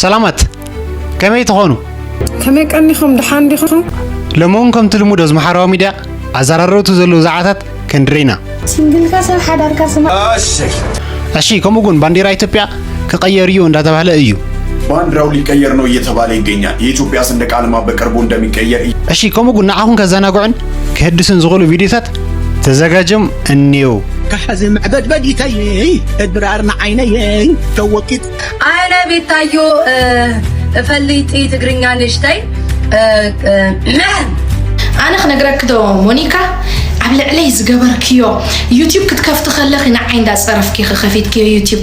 ሰላማት፣ ከመይ ትኾኑ? ከመይ ቀኒኹም? ደሓን ዲኹም? ሎሚ እውን ከምቲ ልሙድ ኣብዚ ማሕበራዊ ሚድያ ኣዘራረብቱ ዘለዉ ዛዕባታት ክንድሪ ኢና። ሲንግልካ ሰብ ሓዳርካ ስማ። እሺ። እሺ፣ ከምኡ እውን ባንዲራ ኢትዮጵያ ክቐየር እዩ እንዳተባህለ እዩ። ባንዲራው ሊቀየር ነው እየተባለ ይገኛል። የኢትዮጵያ ሰንደቅ ዓላማ በቅርቡ እንደሚቀየር እየ- እሺ፣ ከምኡ እውን ንዓኹም ከዘናግዑን ክህድስን ዝኽእሉ ቪድዮታት ተዘጋጅዮም እኒው። ከሐዚ መዕበድበዲተይ እድራር ንዓይነየይ ተወቂጥ ኣነ ቤታዮ፣ እ፣ እፈልጢ ትግርኛ ንእሽተይ፣ እ፣ እ፣ ኣነ ክነግረኪ ዶ ሞኒካ፣ ኣብ ልዕለይ ዝገበርክዮ፣ ዩቲዩብ ክትከፍቲ ከለኺ ንዓይ እንዳጸረፍኪ ኢኺ ከፊትክዮ ዩቲዩብ።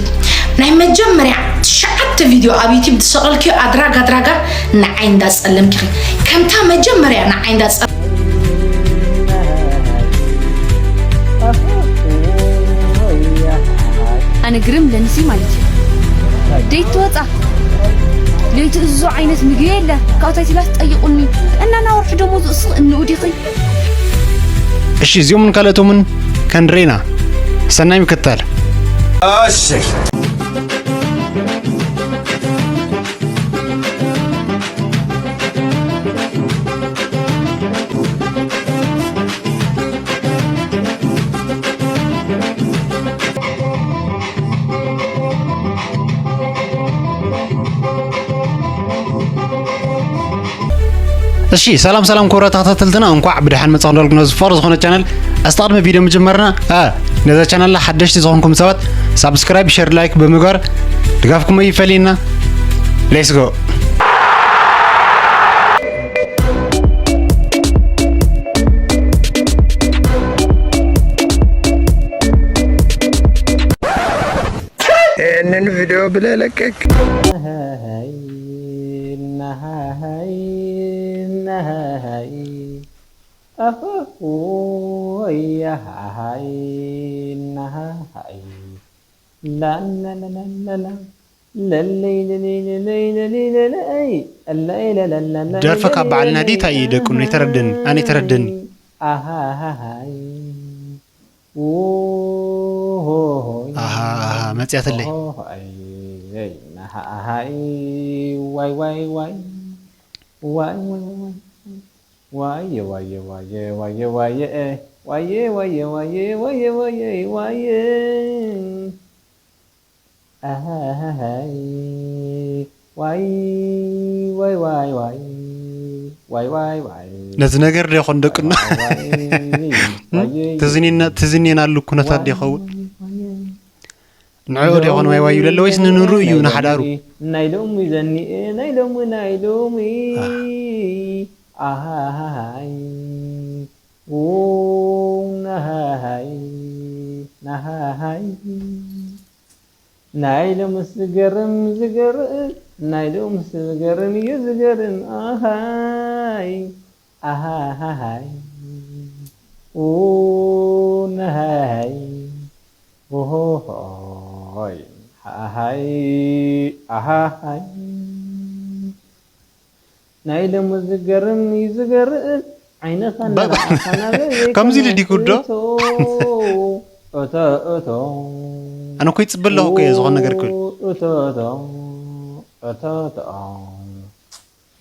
ናይ መጀመርያ ትሽዓተ ቪድዮ ኣብ ዩቲዩብ ዝሰቐልክዮ ኣድራጋ ኣድራጋ ንዓይ እንዳጸለምኪ ኢኺ። ከምታ መጀመርያ ንዓይ እንዳጸ- ኣነ ግርም ለንሲ ማለት እዩ። ደይት ትወጻ ለይቲ እዞ ዓይነት ምግቢ የለ ካብታ ትላት ጠይቁኒ። እናና ወርሒ ደሞዝ እሱ እንኡ ዲኺ? እሺ፣ እዚኦምን ካልኦቶምን ከንድሬና። ሰናይ ምክታል። እሺ። እሺ፣ ሰላም ሰላም ክቡራት ተኸታተልትና፣ እንኳዕ ብደሓን መጻኹም እንዳልኩ ነዚ ፍቕሪ ዝኾነ ቻነል። ኣስተ ቅድሚ ቪድዮ ምጅማርና፣ አ፣ ነዛ ቻነልና ሓደሽቲ ዝኾንኩም ሰባት ሳብስክራይብ፣ ሸር፣ ላይክ ብምግባር ድጋፍኩም ኣይፈለየና። ሌትስ ጎ። ይህንን ቪዲዮ ብለህ ለቀቅ። ናሃሃይ፣ ናሃሃይ፣ ናሃሃይ፣ ኣሆሆይ፣ ያሃሃይ፣ ናሃሃይ፣ ላላላላላ፣ ለለይ፣ ለለይ፣ ለለይ፣ ለለይ፣ ለለይ፣ ለለይ፣ ለለይ፣ ለለይ፣ ደርፊ ካብ በዓል ለለይ፣ ናዲት ኣየ ደቁ፣ ኣይተረድን፣ ኣነ ኣይተረድን። ኣሃሃሃይ። ኦሆሆይ። ኣሃ፣ ኣሃ፣ መጽያትለይ። ኦሆሆይ። ናሃሃይ። ዋይ፣ ዋይ፣ ዋይ። ዋይ፣ ዋይ፣ ዋይ። ዋየ፣ ዋየ፣ ዋየ፣ ዋየ፣ ዋየ፣ እ። ዋየ፣ ዋየ፣ ዋየ፣ ዋየ፣ ዋየ፣ ዋየ። ኣሃሃሃይ። ዋይ፣ ዋይ፣ ዋይ፣ ዋይ። ዋይ፣ ዋይ፣ ዋይ። ነቲ ነገር ዶ ይኾን ደቅና? ዋይ፣ ዋይ፣ ዋይ። እም? ዋይ። ትዝኒና-፣ ትዝኒናሉ ኩነታት ዶ ይኸውን? ዋይ፣ ዋይ። ንዕኡ ዶ ይኾን ዋይ ዋይ ይብለለ ወይስ ንንሩ እዩ ንሓዳሩ? ናይ ሎሚ ዘኒኤ፣ ናይ ሎሚ፣ ናይ ሎሚ። ኣህ። ኣሃሃይ። ኡ፣ ናሃሃይ፣ ናሃሃይ። ናይ ሎምስ ዝገርም ዝገርም፣ ናይ ሎምስ ዝገርም እዩ ዝገርም፣ ኣሃይ፣ ኣሃሃሃይ፣ ኡ፣ ናሃሃይ፣ ኦሆሆይ፣ ሃሃይ፣ ኣሃሃይ። ናይ ሎሚ ዝገርም እዩ ዝገርም፣ ዓይንኻ ባ-፣ ንረኣኻ ናበይ ከምዚ ኢሉ ድዩ ክዶ? እቶ፣ እቶ፣ እቶ። ኣነ እኮ ይጽበ ኣለኹ እኮ እየ ዝኾነ ነገር ክብል። እቶ፣ እቶ፣ እቶ፣ እቶ።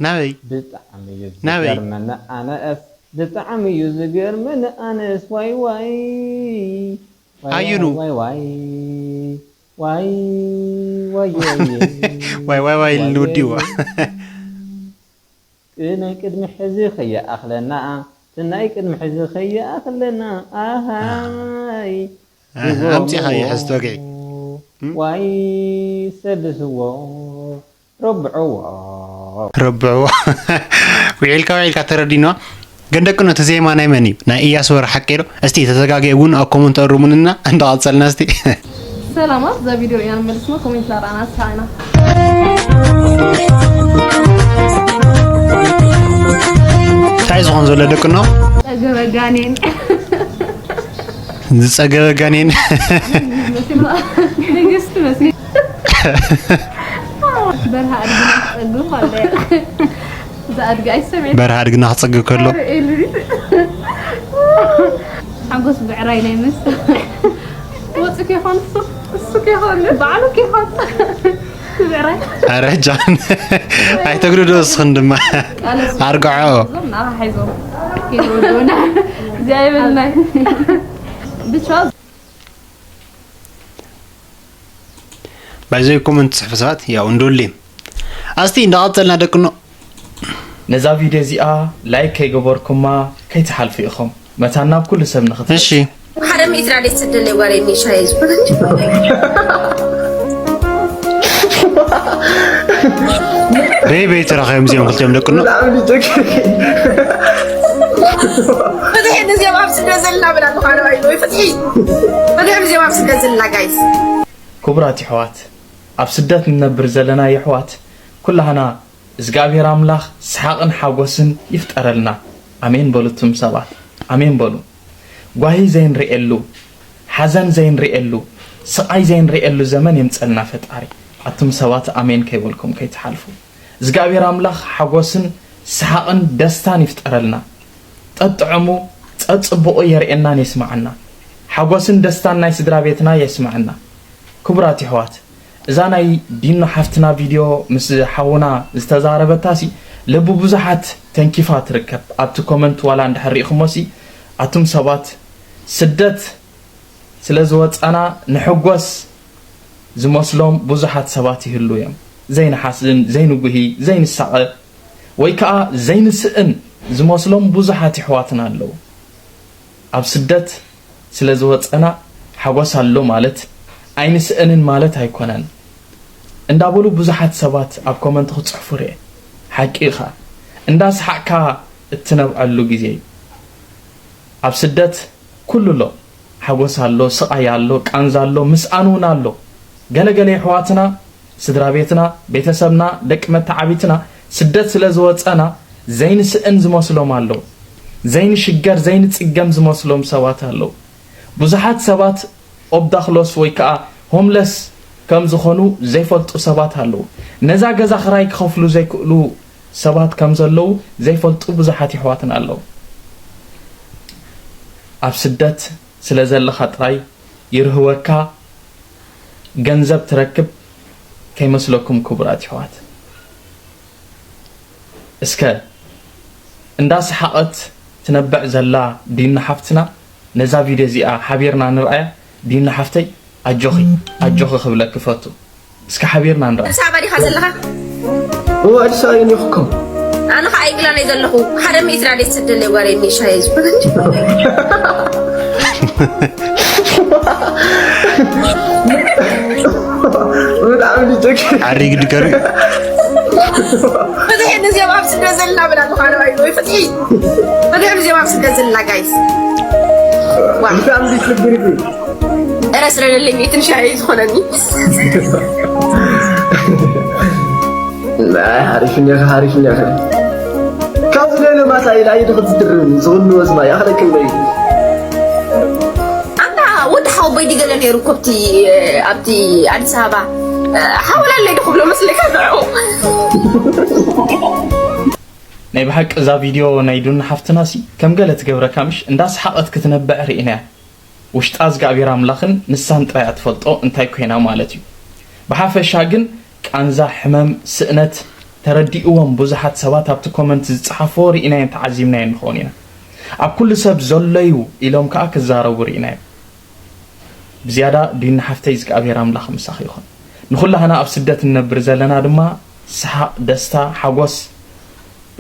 ናበይ? ብጣዕሚ እዩ ናበይ? ዝገርመኒ ኣነስ፣ ብጣዕሚ እዩ ዝገርመኒ ኣነስ፣ ዋይ፣ ዋይ። ዋይ፣ ኣዩኑ? ዋይ፣ ዋይ፣ ዋይ። ዋይ፣ ዋይ፣ ዋይ፣ ዋይ፣ ዋይ፣ ዋይ፣ ዋይ፣ ኢሉ ንወዲእዋ። ዋይ። ቅድሚ፣ ቅድሚ ሕዚ ከይኣኽለና፣ እቲ ናይ ቅድሚ ሕዚ ከይኣኽለና፣ ኣሃይ። ኣሃ፣ ኣምጺእኻዮ ሕዝቶ ወግዒ። እም? ዋይ፣ ሰልስዎ፣ ረብዕዎ። ረብዕዎ። ውዒልካ፣ ውዒልካ ተረዲንዋ። ግን ደቂ፣ ነቲ ዜማ ናይ መን እዩ? ናይ እያሱ ወረ ሓቂ ዶ? እስቲ ተተጋግየ እውን ኣብ ኮመንት ኣርሙንና፣ እንዳቐጸልና እስቲ። ሰላማት፣ እዛ ቪድዮ ርኢና ንመልስና፣ ኮሜንት ናርኣና ንስሓ ኢና። እንታይ ዝኾን ዘሎ ደቅኖ? ጸገበ ጋኔን። ዝጸገበ ጋኔን። ንግስቲ መስሊ። በረሃ ኣድግና ክጸግብ ከሎ። እዛ ኣድጊ ኣይሰምዕን። በረሃ ኣድግና ክጸግብ ከሎ። ሓጎስ ብዕራይ ናይ ምስ። ወጹ ኬኾን እሱ? እሱ ኬኾን? በዓሉ ኬኾን? ኧረ ጃን ኣይተግድዶ እስኽን ድማ ኣርግዖ። እዞም ናባኻ ሓይዞም ከይወደኡና እግዚኣብሔር ናይ ብቻ ባይዘይ ኮመንት ትጽሕፉ ሰባት ያው እንዶሌም ኣስቲ እንዳቐጸልና ደቅኖ። ነዛ ቪድዮ እዚኣ ላይክ ከይገበርኩማ ከይትሓልፉ ኢኹም። መታን ናብ ኩሉ ሰብ ንኽትበጽሕ። እሺ። ሓደ ሚእቲ ራድዮ ትሰደለይ ጓለይ ሚሻ እየ ዝኾነ። በይ በይ ተራኸዮም እዚኦም ክልቲኦም ደቅኖ። ፍትሒ ንዚኦም ኣብ ስደት ዘለና ብላ ምዃኑ ኣይሉ ወይ ፍትሒ ፍትሒ ንዚኦም ኣብ ስደት ዘለና ጋይስ። ክቡራት ይሕዋት፣ ኣብ ስደት ንነብር ዘለና ይሕዋት ኩላህና እዝጋብሔር ኣምላኽ ሰሓቕን ሓጎስን ይፍጠረልና። ኣሜን በሉ እቱም ሰባት ኣሜን በሉ። ጓሂ ዘይንርእየሉ፣ ሓዘን ዘይንርእየሉ፣ ስቓይ ዘይንርእየሉ ዘመን የምጸልና ፈጣሪ። ኣቱም ሰባት ኣሜን ከይበልኩም ከይትሓልፉ። እዝጋብሔር ኣምላኽ ሓጎስን ሰሓቕን ደስታን ይፍጠረልና። ጠጥዕሙ ጸጽብቑ የርእየናን የስማዓና። ሓጎስን ደስታን ናይ ስድራ ቤትና የስማዓና። ክቡራት ይሕዋት እዛ ናይ ዲኖ ሓፍትና ቪድዮ ምስ ሓውና ዝተዛረበታሲ ልቢ ብዙሓት ተንኪፋ ትርከብ። ኣብቲ ኮመንት ዋላ እንድሕር ሪኢኹሞሲ ኣቱም ሰባት ስደት ስለ ዝወፃና ንሕጎስ ዝመስሎም ብዙሓት ሰባት ይህሉ እዮም። ዘይንሓስን ዘይንጉሂ ዘይንሳቐ ወይ ከዓ ዘይንስእን ዝመስሎም ብዙሓት ይሕዋትና ኣለዉ። ኣብ ስደት ስለ ዝወፀና ሓጎስ ኣሎ ማለት ኣይንስእንን ማለት ኣይኮነን እንዳበሉ ብዙሓት ሰባት ኣብ ኮመንት ክፅሕፉ ርኤ። ሓቂ ኢኻ። እንዳሰሓቅካ እትነብዐሉ ግዜ እዩ። ኣብ ስደት ኩሉ ኣሎ። ሓጎስ ኣሎ፣ ስቓይ ኣሎ፣ ቃንዛ ኣሎ፣ ምስኣን እውን ኣሎ። ገለገለ የሕዋትና ስድራ ቤትና፣ ቤተሰብና፣ ደቂ መተዓቢትና ስደት ስለ ዝወጸና ዘይንስእን ዝመስሎም ኣለዉ። ዘይንሽገር ዘይንጽገም ዝመስሎም ሰባት ኣለዉ። ብዙሓት ሰባት ኦብዳኽሎስ ወይ ከኣ ሆምለስ ከም ዝኾኑ ዘይፈልጡ ሰባት ኣለዉ። ነዛ ገዛ ክራይ ክኸፍሉ ዘይክእሉ ሰባት ከም ዘለዉ ዘይፈልጡ ብዙሓት የሕዋትና ኣለዉ። ኣብ ስደት ስለ ዘለኻ ጥራይ ይርህወካ ገንዘብ ትረክብ ከይመስለኩም ክቡራት የሕዋት። እስከ እንዳ ሰሓቐት ትነብዕ ዘላ ዲና ሓፍትና ነዛ ቪድዮ እዚኣ ሓቢርና ንርኣያ። ዲና ሓፍተይ ኣጆኺ ኣጆኺ ክብለኪ ፈቱ። እስከ ሓቢርና ንርኣ። ኣዲስ ኣበባ ዲኻ ዘለኻ? እወ ኣዲስ ኣበባ እየ እኮ። ኣነ ኸዓ ኢንግላንድ እየ ዘለኹ። ሓደ ሚእቲ ራድዮ ትሰደለይ ጓለይ ሚሻ እየ ዝኾነ። ብጣዕሚ ዲጆክ ዓሪግ ድገሩ ፍትሒ ንዚኦም ኣብ ስደት ዘለና ብላ ምዃኑ ኣይዶ ፍትሒ ፍትሒ ንዚኦም ኣብ ስደት ዘለና ጋይስ። ብጣዕሚ ዲችግር እረ ስለለለኝ ትንሽ ኣይ ዝኾነኒ። ሓሪፍ እኒኻ ሓሪፍ እኒኻ። ካብዚ ለለ ማታ ኢላ ኢዱ ክትድርም ዝኽሉ ወዝማ ይኣኽለክን በይ። ኣንታ ወዲ ሓወቦይ ድገለ ነይሩ እኮ ኣብቲ ኣብቲ ኣዲስ ኣበባ ሓወላለይ ዶ ክብሎ መስለካ ንዑ። ናይ ብሓቂ እዛ ቪድዮ ናይ ዱና ሓፍትና ሲ ከም ገለ ትገብረካ ምሽ እንዳሰሓቐት ክትነብዕ ርኢናያ። ውሽጣ እግዚኣብሔር ኣምላኽን ንሳን ጥራይ እያ ትፈልጦ እንታይ ኮይና ማለት እዩ። ብሓፈሻ ግን ቃንዛ፣ ሕመም፣ ስእነት ተረዲእዎም ብዙሓት ሰባት ኣብቲ ኮመንት ዝጸሓፍዎ ርኢናዮን ተዓዚብናዮን ንኸውን ኢና። ኣብ ኩሉ ሰብ ዘሎ እዩ ኢሎም ከኣ ክዛረቡ ርኢናዮም። ብዝያዳ ዲና ሓፍተይ እግዚኣብሔር ኣምላኽ ምሳኺ ይኹን። ንኹላህና ኣብ ስደት እንነብር ዘለና ድማ ሰሓቕ፣ ደስታ፣ ሓጎስ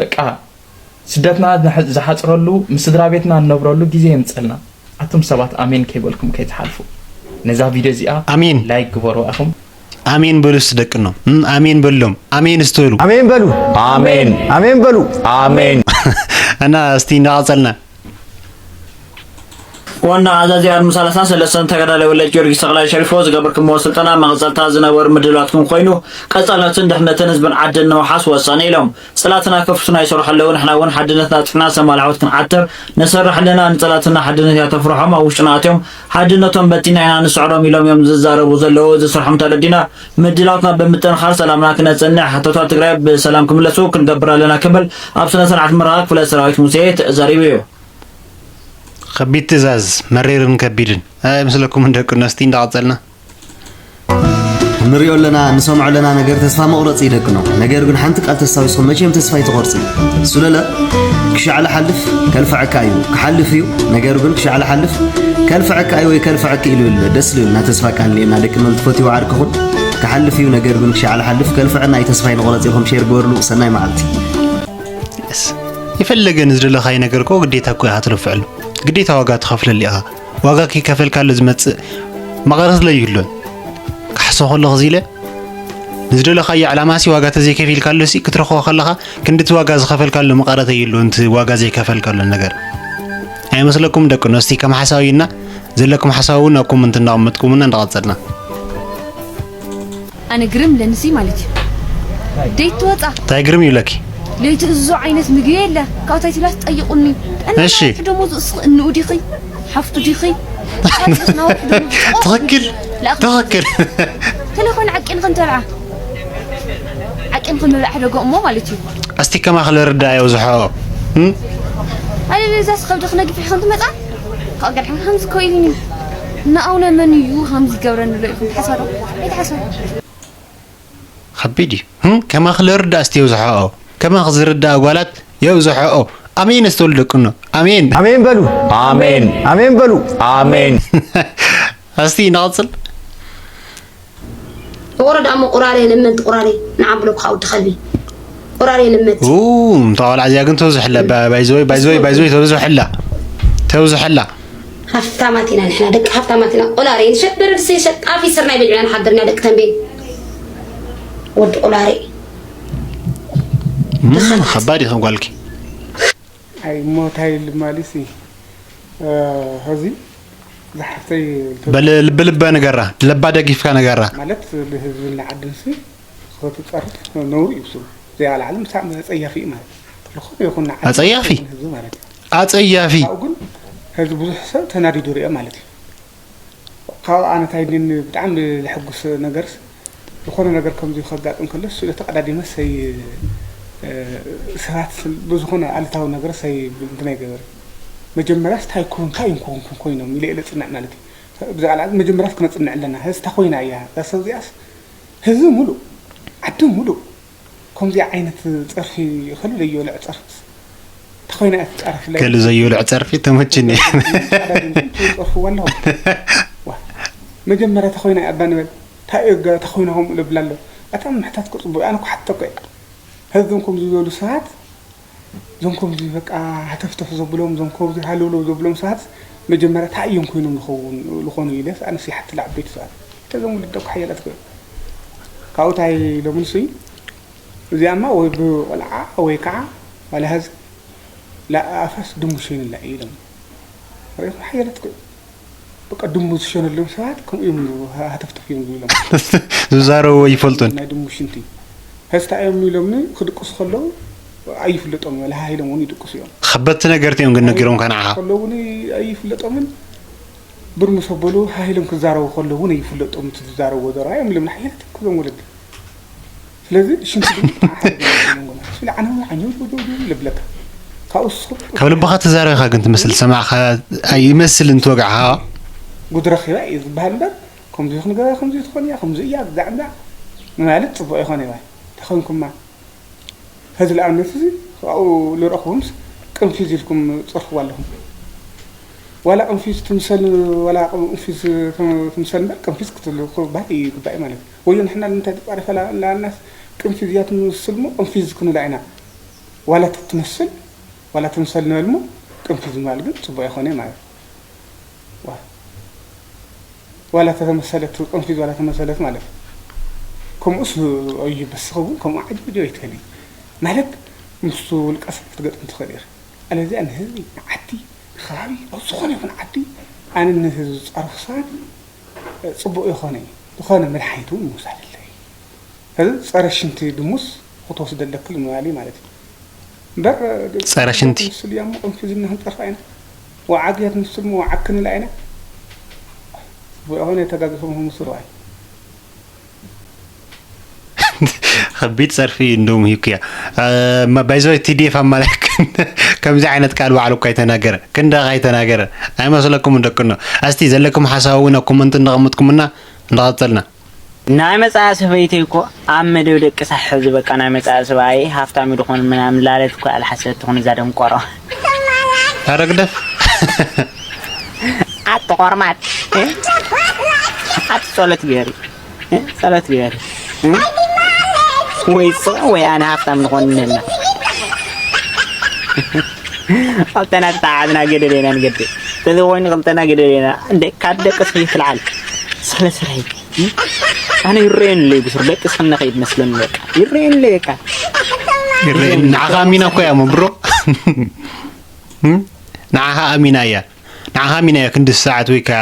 በቃ ስደትና ዝሓፅረሉ ምስ ስድራ ቤትና እንነብረሉ ግዜ የምፀልና። ኣቱም ሰባት ኣሜን ከይበልኩም ከይትሓልፉ። ነዛ ቪድዮ እዚኣ ኣሜን። ላይክ ግበሩ ኢኹም። ኣሜን በሉ እስቲ ደቅኖ እም፣ ኣሜን በሎም ኣሜን እስቲ በሉ ኣሜን በሉ ኣሜን። ኣሜን በሉ። ኣሜን። እና እስቲ እንዳቐፀልና ዋና ኣዛዚ ኣርሚ ሰላሳ ሰለስተን ተጋዳላይ ወለ ጊዮርጊስ ተኽላይ ሸሪፎ ዝገበርክሞ ስልጠና መቐፀልታ ዝነበሩ ምድላትኩም ኮይኑ ቀፃልነትን ድሕነትን ህዝብን ዓድን ንምውሓስ ወሳኒ ኢሎም። ፀላትና ከፍቱና ይሰርሑ ኣለዉ፣ ንሕና እውን ሓድነትና ኣፅንዕና ሰማል ዓወት ክንዓትር ንሰርሕ ኣለና። ንፀላትና ሓድነት እያ ተፍርሖም፣ ኣብ ውሽጥና ኣትዮም ሓድነቶም በቲና ኢና ንስዕሮም ኢሎም እዮም ዝዛረቡ ዘለዉ። እዚ ስርሖም ተረዲና ምድላውትና ብምጥንኻር ሰላምና ክነፅንዕ፣ ሕቶታት ትግራይ ብሰላም ክምለሱ ክንገብር ኣለና ክብል ኣብ ስነ ስርዓት መርሃ ክፍለ ሰራዊት ሙሴ ተዛሪቡ እዩ። ከቢድ ትእዛዝ መሪርን ከቢድን ኣይመስለኩምን ደቂ ኣንስቲ እንዳቐፀልና ንሪኦ ኣለና፣ ንሰምዖ ኣለና ነገር ተስፋ መቑረጺ እዩ ደቅኖ። ነገር ግን ሓንቲ ቃል ተስታዊስኩም መቸም ተስፋ ኣይትቖርጽን። ሱለለ ክሻዕ ልሓልፍ ከልፍዐካ እዩ። ክሓልፍ እዩ። ነገር ግን ክሻዕ ልሓልፍ ከልፍዐካ እዩ ወይ ከልፍዐኪ ኢሉ ይብል። ደስ ዝብል ናይ ተስፋ ቃል እኒኤና ደቂ መል ትፈትይዎ ዓርክኹም። ክሓልፍ እዩ። ነገር ግን ክሻዕ ልሓልፍ ከልፍዐና እዩ። ተስፋ ኣይንቑረጽ ኢልኩም ሼር ግበርሉ። ሰናይ መዓልቲ። የስ የፈለገ ንዝደለኻዮ ነገር እኮ ግዴታ እኮ ኢኻ ትለፍዐሉ። ግዴታ ዋጋ ትኸፍለሉ ኢኻ። ዋጋ ከይከፈልካሉ ዝመጽእ መቐረት ለይህሉን። ክሓስቦ ከለኹ እዚ ኢለ ንዝደለኻዮ ዕላማሲ ዋጋ ተዘይከፊልካሉሲ ክትረኽቦ ከለኻ ክንድቲ ዋጋ ዝኸፈልካሉ መቐረት የይህሉን። እቲ ዋጋ ዘይከፈልካሉ ነገር ኣይመስለኩም ደቂ ኣንስትዮ? ከም ሓሳብ ኢልና ዘለኩም ሓሳብ እውን ኣብ ኮመንት እንዳቐመጥኩምና እንዳቐጸልና ኣነ ግርም ለንሲ ማለት እዩ። ደይ ትወፃ እንታይ ግርም ይብለኪ? ለይቲ እዞ ዓይነት ምግቢ የለ ካብታይ ትብላ ትጠይቁኒ። እሺ። ደሞዝ እስኺ እንኡ ዲኺ ሓፍቱ ዲኺ ትኽክል ትኽክል። ተለኾን ዓቂን ክንተልዓ ዓቂን ክንብላዕ ሕደጎ እሞ ማለት እዩ። እስቲ ከማኽ ልርዳእ የብዝሖ። እም? ኣለ ለዛስ ከብዲ ክነግፊሕ ከም ትመፃ ካብ ገርሕን ከምዚ ኮይልኒ ንኣውነ መን እዩ ከምዚ ገብረኒ ሎ ኢኹም ትሓስባ ዶ ኣይትሓስባ? ከቢድ እዩ። እም? ከማኽ ልርዳእ እስቲ የብዝሖ። ከማኽ ዝርዳእ ጓላት የብዝሖ። ኣሜን። ኣስተውል ደቅኖ ኣሜን። ኣሜን በሉ። ኣሜን ኣሜን በሉ። ኣሜን። እስቲ ንቐጽል። ወረዳ እሞ ቁራሬ ለመንት ቁራሬ ንዓም ብሎ ክሓው ትኸልቢ ቁራሬ ለመንት ኡ እታ ቆልዓ እዚኣ ግን ተብዝሕላ። ባይዘወይ ባይዘወይ ባይዘወይ ተብዝሕላ። ተብዝሕላ። ሃፍታማት ኢና ንሕና ደቂ ሃፍታማት ኢና። ቁራሬ ንሸጥ በረድ ሸጥ ኣፊ ስርናይ በሊዕና ንሓድር ኢና ደቂ ተንቤን ወዲ ቁራሬ እም፣ ከባድ እዩ ጓልኪ። ኣይ እሞ እንታይ ልማሊሲ ሀዚ ዝሓፍተይ በል ልቢ ልባ ንገራ። ልባ ደጊፍካ ንገራ። ማለት ንህዝብን ንዓድንሲ ክትፀርፍ ነውሪ እዩ። ስሩ ዘይኣልዓለም ብጣዕሚ ኣፀያፊ እዩ ማለት እዩ። ዝኾነ ይኹን ንዓዲ ኣፀያፊ? ህዝቢ ማለት እዩ። ኣፀያፊ። ካብኡ ግን ህዚ ብዙሕ ሰብ ተናዲዱ ሪኦ ማለት እዩ። ካብ ኣነ እንታይ እኒኒ ብጣዕሚ ዘሐጉስ ነገርስ ዝኾነ ነገር ከምዚ ከጋጥም ከሎ ስለ ተቐዳዲመ ሰይ ሰባት ብዝኾነ ኣሉታዊ ነገር ሰይ እንትን ኣይገበር። መጀመርያስ እንታይ ክውን እንታይ እዮም ክውን ኮይኖም ኢለ ኢለ ፅንዕ ማለት እዩ። ብዛዕባ መጀመርያስ ክነፅንዕ ኣለና። ህዝታ ኮይና እያ እዛ ሰብ እዚኣስ ህዝቢ ሙሉእ ዓዲ ሙሉእ ከምዚ ዓይነት ፀርፊ ከሉ ዘየልዕ ፀርፊስ ተኾይና እያ ትፃረፍለይ ከሉ ዘየልዕ ፀርፊ ተመችኒ። ፀርፍዋ ኣለኹ። ዋ፣ መጀመርያ ተኾይና እያ እባ ንበል። እንታይ እዩ ገ- ተኾይና ከምኡ ልብል ኣሎ። ኣታ ምሕታት ክፅቡቅ ኣነ ክሓተኮ እየ። ህዝም ከምዚ ዝበሉ ሰባት እዞም ከምዚ በቃ ሃተፍተፍ ዘብሎም እዞም ከምዚ ሃለውለው ዘብሎም ሰባት መጀመርያ እንታይ እዮም ኮይኖም ዝኸውን ዝኾኑ ኢለስ ኣነስ ይሓትላ ዓበይቲ ሰባት እተዞም ውልድ ደኩ ሓያላት ኮይኑ ካብኡ እንታይ ኢሎምንስ እዚኣማ ወይ ብቆልዓ ወይ ከዓ ዋላ ሀዚ ላኣፋስ ድሙሽ ይንላ ኢሎም ሪኹም ሓያለት ኮ በቃ ድሙ ዝሸነሎም ሰባት ከምኡ እዮም ሃተፍተፍ እዮም ዝብሎም ዝዛረቡ ይፈልጡን ናይ ድሙ ሽንቲ ሀስታ እዮም ኢሎምኒ ክድቅሱ ከለዉ ኣይፍለጦም እዮም ሃሂሎም እውን ይድቅሱ እዮም ከበድቲ ነገርቲ እዮም ግን ነጊሮም ከነዓኻ ከለዉ እውን ኣይፍለጦምን ብርሙስ ኣበሉ ሃሂሎም ክዛረቡ ከለዉ እውን ኣይፍለጦም እቲ ዝዛረብዎ ዘረባ እዮም ኢሎም ንሓያለት ክዞም ወለዲ ስለዚ ሽንቲ ዓነ ዓኘው ልብለካ ካብኡ ስኹ ካብ ልብኻ ተዛረብኻ ግን ትመስል ሰማዕኻ ኣይመስል እንትወግዕኻ ጉድ ረኺባ እዩ ዝበሃል እምበር ከምዚ ክንገበ ከምዚ ትኾን እያ ከምዚ እያ ብዛዕባ ምባልት ፅቡቅ ይኾነ ይባል ተኾንኩማ ሕዚ ልኣብነት እዚ ኣብኡ ልረኽቦምስ ቅንፊዝ ኢልኩም ትፅርፍዋ ኣለኹም ዋላ ቅንፊዝ ትምሰል ዋላ ቅንፊዝ ትምሰል እምበር ቅንፊዝ ክትልኩ ባህ ይግባእ ማለት እዩ ወዮ ንሕና ንምንታይ ተፃሪፈ ላናስ ቅንፊዝ እያ ትምስል ሞ ቅንፊዝ ክንላ ኢና ዋላ ትመስል ዋላ ትምሰል ንበል ሞ ቅንፊዝ ምባል ግን ፅቡቅ ይኾነ ማለት ዋላ ተተመሰለት ቅንፊዝ ዋላ ተመሰለት ማለት ከምኡስ እዩ በስኸ እውን ከምኡ ዓጅብ ዲዮ ይትከኒ ማለት ምስቱ ውልቀ ሰብ ክትገጥም ትኽእል ኢኺ ኣለዚኣ ንህዝቢ ንዓዲ ንከባቢ ኣብ ዝኾነ ይኹን ዓዲ ኣነ ንህዝቢ ዝፃረፉ ሰባት ፅቡቅ ይኾነ እዩ ዝኾነ መድሓኒት እውን ምውሳድ ኣለይ ሕዚ ፀረ ሽንቲ ድሙስ ክትወስደ ኣለክል ምባል ማለት እዩ እምበር ፀረ ሽንቲ ምስል እያሞ ቅንፊዝና ክንጠፋ ኢና ወዓግ እያ ትምስል ሞ ወዓግ ክንላ ኢና ብሆነ የተጋግሶም ምስል ዋይ ከቢድ ፀርፊ እንደውም ሂኩያ ባይዘወይ ቲዲኤፍ ኣማላክ ከምዚ ዓይነት ቃል ባዕሉ እኳ ኣይተናገረ ክንዳኻ ኣይተናገረ ኣይመስለኩም ደቅኖ እስቲ ዘለኩም ሓሳብ እውን ኣብ ኮመንት እንዳቐመጥኩምና እንዳቐፀልና ናይ መጻኢ ሰበይተይ እኮ ኣብ መደብ ደቂ ሳሕብ ዝበቃ ናይ መጻኢ ሰብኣይ ሃፍታም ይድኾን ምናምን ላለት እኮ ኣልሓሰት ትኾን እዛ ደንቆሮ። ኣረ ግደፍ። ኣቲ ቆርማት። ኣቲ ጸሎት ገሪ። ጸሎት ገሪ። ወይ ጽ-፣ ወይ ኣነ ሃፍታም ንኾን ነና። ክልተና ተተዓብና ገደል ኢና ንገድል። ስለዚ ኮይኑ ክልተና ገደል ኢና። እንደ ካብ ደቂ ስሪ ትልዓል። ስለ ስረይ። ኣነ ይረየን ለይ ብስሩ ደቂ ስሪ ነኸይድ መስለኒ በቃ። ይረየን ለይ በቃ። ይረየን። ንዓኻ ኣሚና እኮ እያ፣ እሞ ብሮ። ንዓኻ ኣሚና እያ። ንዓኻ ኣሚና እያ ክንዲ ሰዓት ወይ ከዓ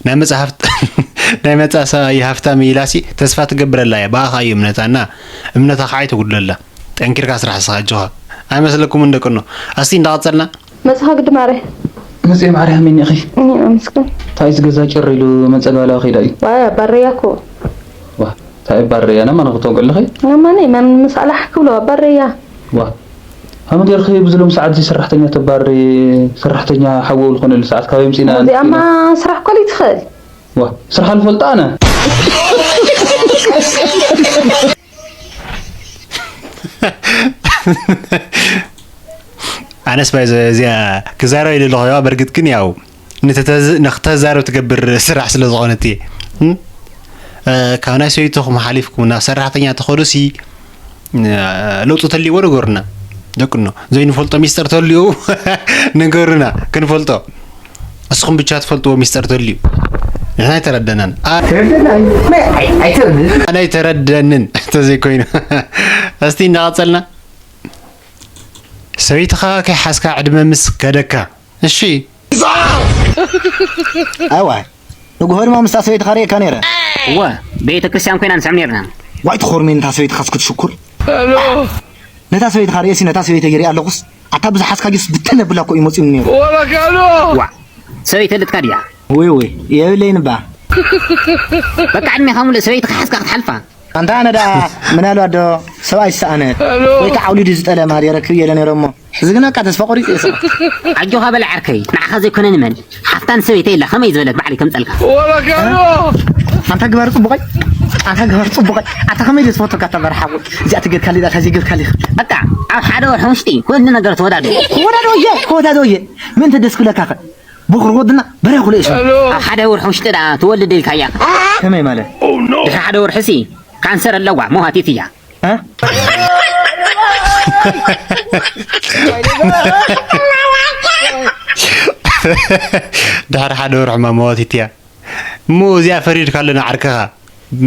ናይ መጻሕፍት ናይ መጻ ሰብኣይ ሃፍታም ኢላሲ ተስፋ ትገብረላ እያ። ብኣኻ እዩ እምነታ እና እምነታ ከዓ ኣይተጉድለላ። ጠንኪርካ ስራሕ ንስኻ ኣጆኻ። ኣይመስለኩምን ደቅኖ? ኣስቲ እንዳቐጸልና። መጽኻ ግዲ ማረ። መጽኤ ማርያም እኒኺ። እኔ ኣመስግን። ታይስ ገዛ ጭር ኢሉ መጸ ጋላ ከይዳ እዩ። ዋይ ኣባረያ እኮ። ዋ፣ ታይ ባረያ ናማ ንኽተውግዕ ኣለኺ? ናማ ናይ ማን ምሳላሕ ክብሎ ኣባረያ። ዋ፣ ሃመ ጌርኺ ብዝሎም ሰዓት እዚ ሰራሕተኛ ተባሪ፣ ሰራሕተኛ ሓወው ዝኾነሉ ሰዓት ካበይ ምጺና? እዚኣማ ስራሕ ኮሊ ትኽእል። ዋ፣ ስራሕ ልፈልጦ ኣነ። ኣነስ ባይ ዘ-፣ እዚኣ ክዛረብ ኢለ ኣለኹ። ያው በርግጥ ግን ያው ንተተዝ-፣ ንክተዛረብ ትገብር ስራሕ ስለ ዝኾነት እየ። እም? እ፣ ካብ ናይ ሰበይትኹም ሓሊፍኩም ናብ ሰራሕተኛ ተኸዱሲ፣ እ፣ ለውጢ ተልይዎ ንገሩና። ደቅኖ ዘይንፈልጦ ሚስጥር ተልዩ ንገሩና፣ ክንፈልጦ። እስኹም ብቻ ትፈልጥዎ ሚስጥር ተልዩ። ንሕና ኣይተረደናን። ኣ-፣ ተረደና። ኣይ-፣ ኣይ-፣ ኣይተረደናን። ኣነ ኣይተረደንን። እንተዘይኮይኑ። እስቲ እናቐጸልና። ሰበይትኻ ከይሓዝካ ዕድመ ምስ ከደካ። እሺ። ኣዋ፣ ንግሆ ድማ ምስታ ሰበይትኻ ርእየካ ነይረ። እወ፣ ቤተ ክርስቲያን ኮይና ንስዕም ነርና። ዋይ ትኾርሜ፣ ነታ ሰበይትኻስ ክትሽኩር። ነታ ሰበይትኻ ርእየሲ፣ ነታ ሰበይተይ ይሪኣ ኣለኹስ፣ ኣታ ብዝሓዝካዮስ ብተን ኣብላ እኮ እዩ መፂኡ ነይሩ። ወረካሎ! ዋ፣ ሰበይቲ ልጥካ ድያ? ወይ ወይ፣ የብለይን እባ። በቃ ዕድሜኻ ሙሉእ ሰበይትኻ ሓዝካ ክትሓልፋ። ኣንታ ኣነ ደኣ ምናልባት ዶ ሰብኣይ ዝሰኣነ ወይ ከዓ ኣውሊዱ ዝጠለ ማህደረ ክብየለ ነይረ እሞ፣ ሕዚ ግና እካ ተስፋ ቆሪጹ እየ ስቕ። ኣጆኻ በል ዓርከይ፣ ንዓኻ ዘይኮነ ንመን? ሓፍታን ሰበይተይ ኢላ ከመይ ዝበለት ባዕለይ ከምጸልካ። ወረካሎ! ኣንታ ግበር ጽቡቐይ፣ ኣንታ ግበር ጽቡቐይ። ኣታ ከመይ ድየ ዝፈቱካ እታ መርሓ እኮ። እዚኣ ትገድካሊ፣ እታ ዘይገድካሊ። በቃ ኣብ ሓደ ወርሒ ውሽጢ ኩሉ ነገር ተወዳዶ። ክወዳዶ እየ፣ ክወዳዶ እየ። ምን ተደስኩለካ ኸ? ብኹር ወድና በረ ኩሉ እሱ። ኣብ ሓደ ወርሒ ውሽጢ ደኣ ትወልድ ኢልካያ። ከመይ ማለት? ድሕሪ ሓደ ወርሒ ሲ ካንሰር ኣለዋ፣ መዋቲት እያ። እ? ድሕሪ ሓደ ወርሒ ማ መዋቲት እያ። እሞ እዚኣ ፈሪድካ ኣለና ዓርከኻ።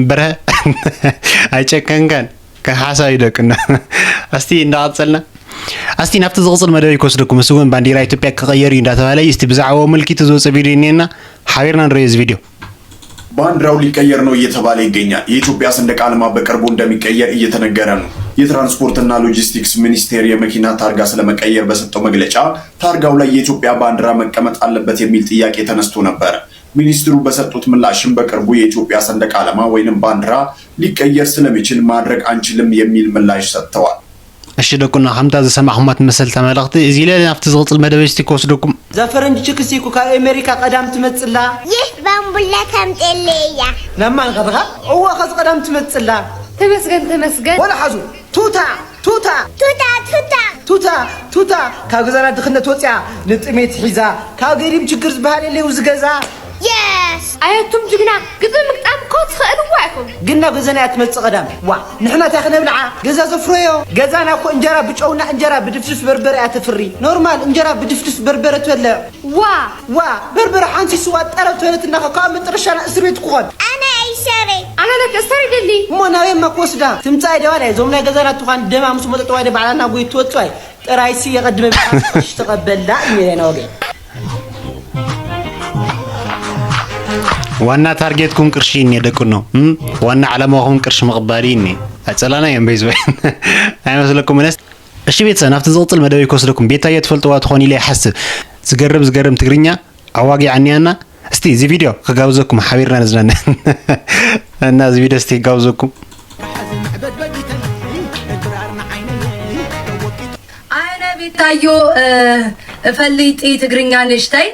በርሀ ኣይጨከንካን። ከሓሳ እዩ ደቅና። እስቲ እንዳቐጸልና፣ እስቲ ናብቲ ዝቕጽል መደበይ ክወስደኩም። እሱ እውን ባንዲራ ኢትዮጵያ ክቐየር እዩ እንዳተባሃለ እዩ። እስቲ ብዛዕባኡ ኣመልኪቱ ዝወጸ ቪድዮ እኒኤና፣ ሓቢርና ንርእዮ እዚ ቪድዮ። ባንዲራው ሊቀየር ነው እየተባለ ይገኛል። የኢትዮጵያ ሰንደቅ ዓላማ በቅርቡ እንደሚቀየር እየተነገረ ነው። የትራንስፖርትና ሎጂስቲክስ ሚኒስቴር የመኪና ታርጋ ስለመቀየር በሰጠው መግለጫ፣ ታርጋው ላይ የኢትዮጵያ ባንዲራ መቀመጥ አለበት የሚል ጥያቄ ተነስቶ ነበር። ሚኒስትሩ በሰጡት ምላሽም በቅርቡ የኢትዮጵያ ሰንደቅ ዓላማ ወይንም ባንዲራ ሊቀየር ስለሚችል ማድረግ አንችልም የሚል ምላሽ ሰጥተዋል። እሺ ደቁና፣ ከምታ ዝሰማዕኹማ ትመስል እታ መልእኽቲ። እዚ ኢለ ናብቲ ዝቕጽል መደበይ እስቲ ክወስደኩም። እዛ ፈረንጂ ችክሲ እኮ ካብ ኣሜሪካ ቀዳም ትመጽላ። ይህ ባምቡላ ከምጽእለይ እያ። ናብ ማን ከድኻ? እወ፣ ከዚ ቀዳም ትመጽላ። ተመስገን፣ ተመስገን። ወላ ሓዙ፣ ቱታ፣ ቱታ። ቱታ፣ ቱታ። ቱታ፣ ቱታ። ካብ ገዛና ድኽነት ወጽያ፣ ንጥሜት ሒዛ። ካብ ገዲም ችግር ዝበሃል የለይ ውዚ ገዛ። የስ። ኣየቱም ጅግና፣ ግጥሚ ምግጣም እኮ ትኽእልዎ ኢኹም። ግን ናብ ገዛና እያ ትመጽእ ቀዳም። ዋ፣ ንሕና እንታይ ክነብልዓ? ገዛ ዘፍረዮ። ገዛና እኮ እንጀራ ብጨውና እንጀራ ብድፍድፍ በርበረ እያ ተፍሪ። ኖርማል፣ እንጀራ ብድፍድፍ በርበረ ትበልዕ። ዋ! ዋ! በርበረ ሓንሲ ስዋ ጠረብ ተበለትና ካብ መጨረሻና እስር ቤት ክኾን። ኣነ ኣይሰሪ። ኣነ ለክ እስተሪ ደሊ። እሞ ናበይ እማ ክወስዳ? ትምጻእ ደባ ናይ እዞም ናይ ገዛና ትዃን ደማ ምስ መጠጠዋ ደ ባዕላና ጎይ ትወጽዋይ። ጥራይሲ የቐድመ ብጣም ቅርሺ ተቐበላ እዩ ናይ ወገን። ዋና ታርጌትኩም ቅርሺ እኔ ደቅኖ። እም? ዋና ዓላማኹም ቅርሺ ምቕባል እዩ እኔ። ኣጸላና እዮም በይዝወይ። ኣይመስለኩም ነስ? እሺ ቤተሰብ፣ ናብቲ ዝቕጽል መደበይ ክወስደኩም። ቤታዮ ትፈልጥዋ ትኾን ኢለ ይሓስብ። ዝገርም፣ ዝገርም ትግርኛ ኣዋጊዓኒያና። እስቲ እዚ ቪድዮ ክጋብዘኩም፣ ሓቢርና ንዝናነ። እና እዚ ቪድዮ እስቲ ክጋብዘኩም። ኣነ ቤታዮ፣ እ፣ እፈልጥ ትግርኛ ንእሽተይ።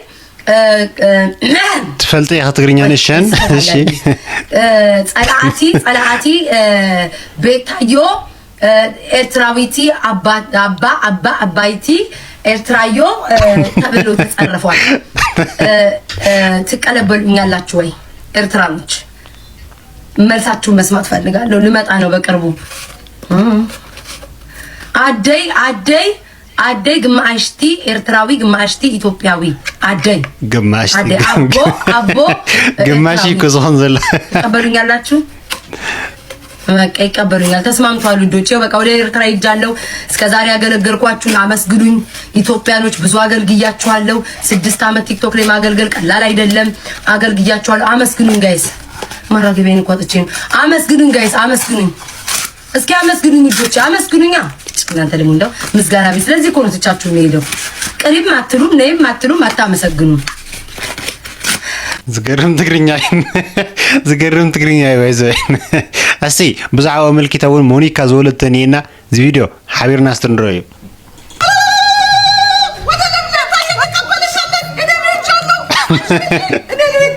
ትፈልጢ ኢኻ ትግርኛ ንሸን? እሺ። ጸላእቲ ጸላእቲ ቤታዮ ኤርትራዊቲ ኣባ ኣባ ኣባ ኣባይቲ ኤርትራዮ ተብሎ ተጸርፏል። ትቀለበሉኛላችሁ ወይ ኤርትራኖች? መልሳችሁን መስማት ፈልጋለሁ። ልመጣ ነው በቅርቡ። አደይ አደይ አደይ ግማሽቲ ኤርትራዊ ግማሽቲ ኢትዮጵያዊ። አደይ ግማሽ አደይ አቦ አቦ ግማሽ እኮ ዝኾን ዘሎ። ትቀበሉኛላችሁ? በቃ ይቀበሉኛል። ተስማምቷል ውዶች። ይኸው በቃ ወደ ኤርትራ ሄጃለሁ። እስከ ዛሬ ያገለገልኳችሁን አመስግኑኝ። ኢትዮጵያኖች ብዙ አገልግያችኋለሁ። ስድስት ዓመት ቲክቶክ ላይ ማገልገል ቀላል አይደለም። አገልግያችኋለሁ። አመስግኑኝ ጋይስ። ማራገቢያን እኮ አጥቼ ነው። አመስግኑኝ ጋይስ፣ አመስግኑኝ። እስኪ አመስግኑኝ ውዶች፣ አመስግኑኛ። እናንተ ደግሞ እንደው ምስጋና ቤት። ስለዚህ እኮ ነው ትቻችሁ የሚሄደው። ቅሪብ አትሉም፣ ነይም አትሉም፣ አታመሰግኑም። ዝገርም ትግርኛ እዩ። ዝገርም ትግርኛ እዩ። ባይዘ እስቲ ብዛዕባ ኣመልኪታ እውን ሞኒካ ዝወለተን እየና። እዚ ቪድዮ ሓቢርና እስቲ ንረዮ። ወደ ለምለም ታየ ትቀበልሻለች። እኔ ብቻለሁ። እኔ ልሂድ።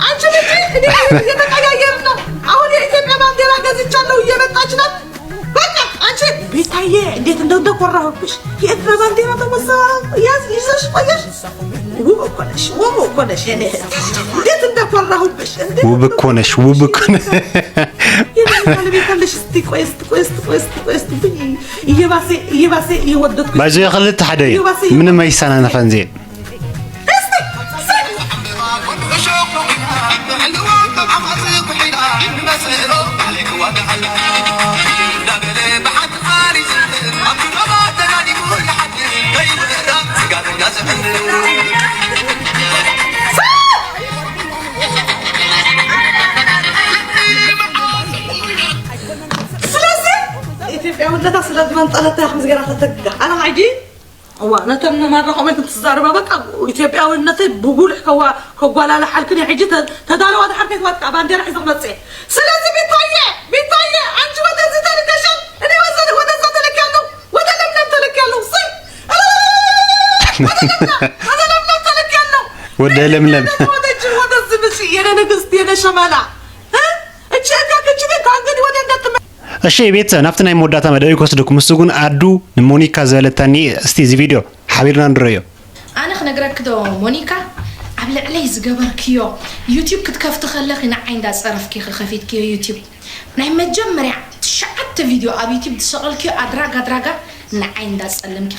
አንቺ ልጅ እኔ ልሂድ። እየተቀያየርን ነው። አሁን የኢትዮጵያ ባንዲራ ገዝቻለሁ፣ እየመጣች ናት። በቃ አንቺ ቤታዬ፣ እንዴት እንደው እንደኮራሁብሽ። የኤርትራ ባንዲራ ተመሳ ያዝ ይዘሽ ቆየሽ። ውብ እኮ ነሽ፣ ውብ እኮ ነሽ የኔ እህት። እንዴት እንደኮራሁብሽ። እንዴት ውብ እኮ ነሽ፣ ውብ እኮ ነሽ። የኔ ባለቤት አለሽ። እስቲ ቆይ፣ እስቲ ቆይ፣ እስቲ ቆይ፣ እስቲ ቆይ፣ እስቲ ብኝ። እየባሰ፣ እየባሰ፣ እየወደድኩሽ። ባይዞ ክልተ ሓደ እዩ። እየባሰ፣ ምንም ኣይሰናነኸን ዜን። እስቲ፣ እስቲ። ስለዚ ኢትዮጵያውነታ ስለ ዝመንጠለታ ከም ዝገራ ከተግጋ ኣነ ሕጂ እዋ ነተን መራኸቢ ክትዛረባ በቃ ኢትዮጵያውነተይ ብጉልሕ ከዋ ከጓላልሓልክን እየ። ሕጂ ተ- ተዳለዋ ድሓር ከይትወድቃ ባንዴራ ሒዘ ክመፅእ እየ። ስለዚ ቤታየ ቤታየ አንቺ ወደዚህ ተልከሻል፣ እኔ ወዘ- ወደዛ ተልኬያለሁ፣ ወደ ለምለም ተልኬያለሁ። ስይ ወደ ለምለም ወደ ለምለም ተልኬያለሁ። ወደ ለምለም። ወደ እጅ ወደዚህ ብሽ የኔ ንግስት የኔ ሸመላ እ? እቺ እካ ክቺ ቤት ከእንግዲህ ወደ እንደትመ እሺ ቤተሰብ ናብቲ ናይ መወዳእታ መደብ ክወስደኩም። እሱ ግን ኣዱ ንሞኒካ ዝበለታኒ እስቲ እዚ ቪድዮ ሓቢርና ንረዮ። ኣነ ክነግረኪ ዶ ሞኒካ፣ ኣብ ልዕለይ ዝገበርክዮ ዩቲዩብ ክትከፍቲ ከለኺ ንዓይ እንዳጸረፍኪ ከኸፊትክዮ ዩቲዩብ ናይ መጀመርያ ትሽዓተ ቪድዮ ኣብ ዩቲዩብ ዝሰቐልክዮ ኣድራጋ ኣድራጋ ንዓይ እንዳጸለምኪ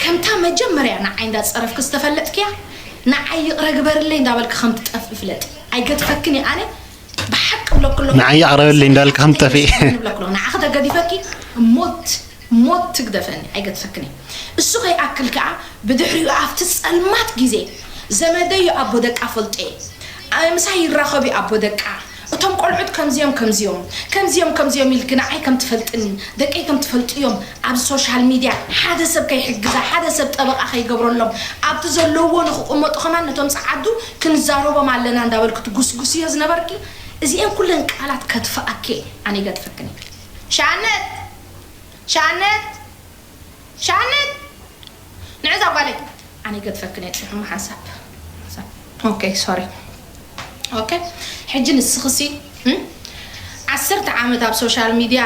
ከምታ መጀመርያ ንዓይ እንዳጸረፍኪ ዝተፈለጥክያ ንዓይ ይቕረ ግበርለይ እንዳበልኪ ከም ትጠፍኢ ፍለጢ። ኣይገድፈክን እየ ኣነ ብሓቂ ብለኩ ኣለኹ። ንዓይ ይቕረ በለይ እንዳበልኪ ከም ትጠፍኢ። ንብለኩ ኣለኹ። ንዓኺ ተገዲፈኪ ሞት ሞት ትግደፈኒ ኣይገድፈክን እየ። እሱ ከይኣክል ከኣ ብድሕሪኡ ኣብቲ ጸልማት ግዜ ዘመደይ እዩ ኣቦ ደቃ ፈልጦ እየ። ኣነ ምሳይ ይራኸብ እዩ ኣቦ ደቃ። እቶም ቆልዑት ከምዚኦም ከምዚኦም ከምዚኦም ከምዚኦም ኢልኪ ንዓይ ከም ትፈልጥኒ ደቀይ ከም ትፈልጥዮም ኣብ ሶሻል ሚድያ ሓደ ሰብ ከይሕግዛ ሓደ ሰብ ጠበቓ ከይገብረሎም ኣብቲ ዘለውዎ ንክቕመጡ ከማን ነቶም ጸዓዱ ክንዛረቦም ኣለና እንዳበልኪ ትጉስጉስዮ ዝነበርኪ እዚኤን ኩለን ቃላት ከጥፍኣኪ እየ። ኣነ ይገድፈክን እየ። ሻነት ሻነት ሻነት ንዕዛ ጓለይ ኣነ ይገድፈክን እየ። ጽሑም ሓንሳብ ሓንሳብ ኦኬ ሶሪ ኦኬ። ሕጂ ንስኽሲ እም? ዓሰርተ ዓመት ኣብ ሶሻል ሚድያ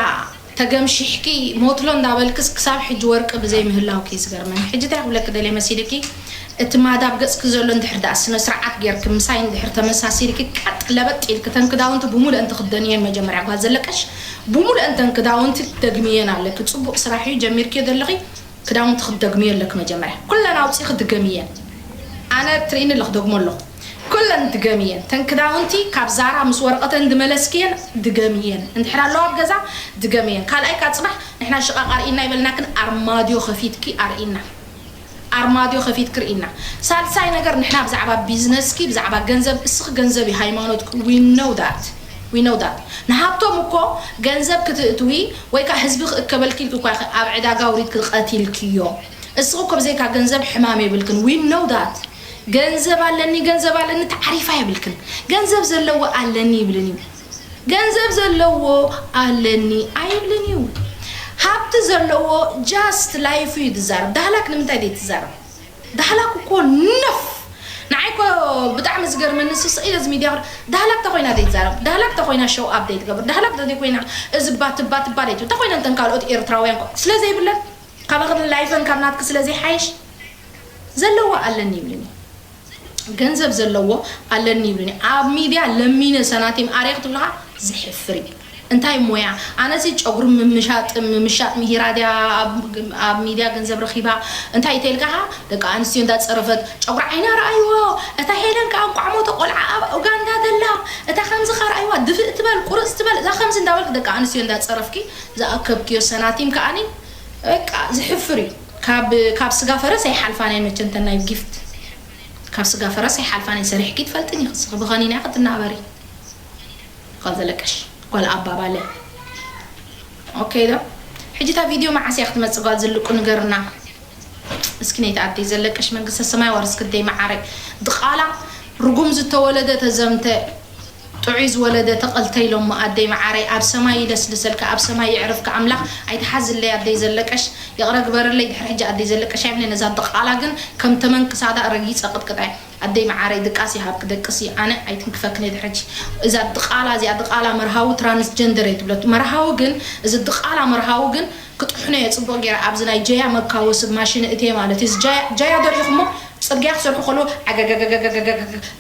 ተገምሺሕኪ ሞትሎ እንዳበልክስ ክሳብ ሕጂ ወርቂ ብዘይ ምህላውኪ እዩ ዝገርመኒ። ሕጂ እንታይ ክብለኪ ደልየ መሲልኪ እቲ ማዳ ኣብ ገጽኪ ዘሎ እንድሕር ደኣ ስነ ስርዓት ጌርኪ ምሳይ እንድሕር ተመሳሲልኪ ቀጥ ለበጥ ኢልኪ እተን ክዳውንቲ ብሙሉእን ትኽደንየን መጀመርያ ጓል ዘለቀሽ ብሙሉእን እተን ክዳውንቲ ትደግምየን ኣለኪ። ጽቡቕ ስራሕ እዩ ጀሚርክዮ ዘለኺ ክዳውንቲ ክትደግምዮ ኣለኪ መጀመርያ ኩለን ኣውጺእኺ ድገምየን። ኣነ ትርእይኒ ኣለኺ ደግሞ ኣለኹ ኩለን ድገምየን እተን ክዳውንቲ ካብ ዛራ ምስ ወረቐተን ድመለስክየን ድገምየን እንድሕር ኣለዋ ኣብ ገዛ ድገምየን። ካልኣይ ካብ ጽባሕ ንሕና ሽቓቕ ኣርእይና ይበልናክን ኣርማድዮ ከፊትኪ ኣርእይና። ኣርማድዮ ከፊትኪ ርእይና። ሳልሳይ ነገር ንሕና ብዛዕባ ቢዝነስኪ ብዛዕባ ገንዘብ እስኺ ገንዘብ እዩ ሃይማኖትኪ we know that we know that ንሃብቶም እኮ ገንዘብ ክትእትዊ ወይ ከዓ ህዝቢ ክእከበልኪ ኢልኪ እኳ ኢኺ ኣብ ዕዳጋ ኣውሪድኪ ቀቲልክዮ። እስኺ እኮ ብዘይካ ገንዘብ ሕማም የብልክን we know that። ገንዘብ ኣለኒ ገንዘብ ኣለኒ ተዓሪፋ የብልክን። ገንዘብ ዘለዎ ኣለኒ ይብልን እዩ። ገንዘብ ዘለዎ ኣለኒ ኣይብልን እዩ። ሃብቲ ዘለዎ just life እዩ ዝዛረብ። ዳህላክ ንምንታይ ደይ ትዛረብ? ዳህላክ እኮ ነፍ ንዓይ እኮ ብጣዕሚ ዝገርመኒ፣ ስስቕ ኢለ እዚ ሚድያ ክር-፣ ዳህላክ ተኾይና ዘይትዛረብ፣ ዳህላክ ተኾይና ሸው ኣፕ ዘይትገብር፣ ዳህላክ ተዘይኮይና እዚ ባትባ ትባ ዘይትብል፣ ተኾይና እንተን ካልኦት ኤርትራውያን እኮ ስለ ዘይብለን፣ ካባኽን ላይፈን ካብ ናትክ ስለ ዘይሓይሽ፣ ዘለዎ ኣለኒ ይብልኒ፣ ገንዘብ ዘለዎ ኣለኒ ይብልኒ። ኣብ ሚድያ ለሚነ ሰናቲም ኣርየ ክትብልኻ ዝሕፍር እዩ። እንታይ ሞያ? ኣነሲ ጨጉሪ ምምሻጥ፣ ምምሻጥ ምሂራ ድያ ኣብ፣ ኣብ ሚድያ ገንዘብ ረኺባ? እንታይ ተልካኻ? ደቂ ኣንስትዮ እንዳጸረፈት፣ "ጨጉሪ ዓይና ረኣይዎ፣ እታ ሄለን ከኣ እንቋዕ ሞተ ቆልዓ ኣብ ኡጋንዳ ዘላ፣ እታ ከምዚ ከኣ ረኣይዋ፣ ድፍእ ትበል፣ ቁርጽ ትበል", እዛ ከምዚ እንዳበልክ ደቂ ኣንስትዮ እንዳጸረፍኪ ዝኣከብክዮ ሰናቲም ከኣኒ፣ በቃ ዝሕፍር እዩ። ካብ፣ ካብ ስጋ ፈረስ ኣይሓልፋን እየን መቸም ተን ናይ ጊፍት። ካብ ስጋ ፈረስ ኣይሓልፋን እየን። ሰሪሕኪ ትፈልጥን ኢኺ፣ ንስኺ ብኸኒና ኢኺ ትናበሪ። ካብ ዘለቀሽ ጓል ኣባባለ። ኦኬ ዶ? ሕጂ እታ ቪድዮ መዓስ እያ ክትመጽእ ጓል ዝልቁ ንገርና። እስኪ ነይቲ ኣደይ ዘለቀሽ መንግስተ ሰማይ ዋርስ ክደይ መዓረይ። ድቓላ ርጉም ዝተወለደ ተዘምተ፣ ጥዑይ ዝወለደ ተቐልተ ኢሎሞ ኣደይ መዓረይ። ኣብ ሰማይ ይለስልሰልካ፣ ኣብ ሰማይ ይዕርፍካ ኣምላኽ። ኣይትሓዝለይ ኣደይ ዘለቀሽ፣ ይቕረ ግበርለይ። ድሕሪ ሕጂ ኣደይ ዘለቀሽ ኣይብለይ። ነዛ ድቓላ ግን ከም ተመን ክሳዳ ረጊጸ ቅጥቅጣ። ኣደይ መዓረይ ድቃስ ይሃብክ፣ ደቅሲ ኣነ ኣይትንክፈክን እየ ድሕጂ። እዛ ድቓላ እዚኣ ድቓላ መርሃዊ ትራንስጀንደር እየ ትብለቱ። መርሃዊ ግን፣ እዚ ድቓላ መርሃዊ ግን ክጥሕኖ እየ ጽቡቕ ገይረ። ኣብዚ ናይ ጀያ መካወሲ ማሽን እትየ ማለት እዩ። እዚ ጃያ፣ ጃያ ዶ ሪኢኹሞ? ጽርግያ ክሰርሑ ከለዉ ዓገገገገገገገ፣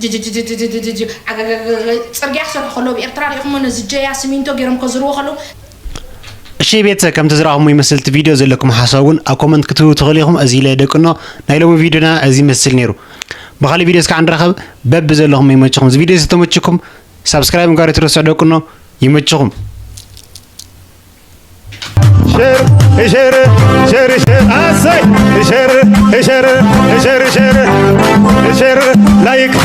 ጅጅጅጅጅጅጅ፣ ዓገገገገ፣ ጽርግያ ክሰርሑ ከለዉ ኣብ ኤርትራ ሪኢኹሞ? ነዚ ጀያ ሲሚንቶ ገይሮም ከዝርዎ ከለዉ እሺ ቤተሰብ፣ ከምቲ ዝረኣኹሞ ይመስል እቲ ቪድዮ። ዘለኩም ሓሳብ እውን ኣብ ኮመንት ክትህቡ ትኽእሉ ኢኹም። እዚ ኢለ ደቅኖ ናይ ሎሚ ቪድዮና እዚ ይመስል ነይሩ። ብኻሊእ ቪድዮ እስካዕ ንራኸብ። በቢ ዘለኹም ይመችኹም። እዚ ቪድዮ ዝተመችኩም ሳብስክራይብ ምግባር ኣይትረስዑ ደቅኖ። ይመችኹም። ሸር ሸር ሸር ሸር ኣሰይ ሸር ሸር ሸር ሸር ሸር ላይክ